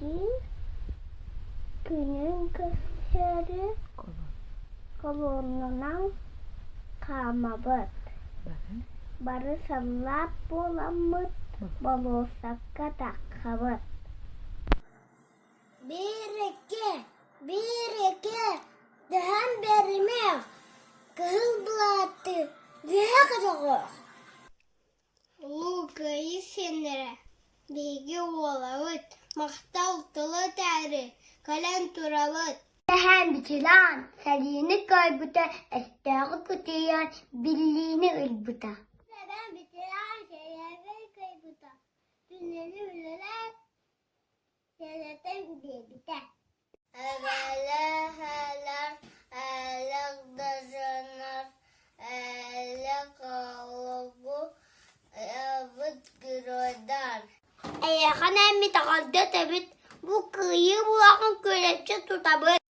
Кыайыы күнүн көрсөөрү колоннанан хаамабыт. Бары саллаат буоламмыт болуоссакка таххабыт. Биир-икки, биир-икки, түһэн биэримиэх, кыһыл былааты үөһэ көтөҕүөх Улуу Кыайыы сиэннэрэ, биһиги уолабыт, махтал тылы этээри кэлэн турабыт. Сэһэн Бичилаан сэриини кыайбыта, өстөөҕү кутуйан биллиини ылбыта. Сэһэн Бичилаан сэриини кыайбыта, түнэни үлэлээн сэрэтэн биэрбитэ. Эбэлэр, элэх дьоннор, элэх олоҕу ылбыт геройдар. Эйиэхэ эммит аҕалда этэбит, бу кыайыы булаҕын күөрэччи тутабыт.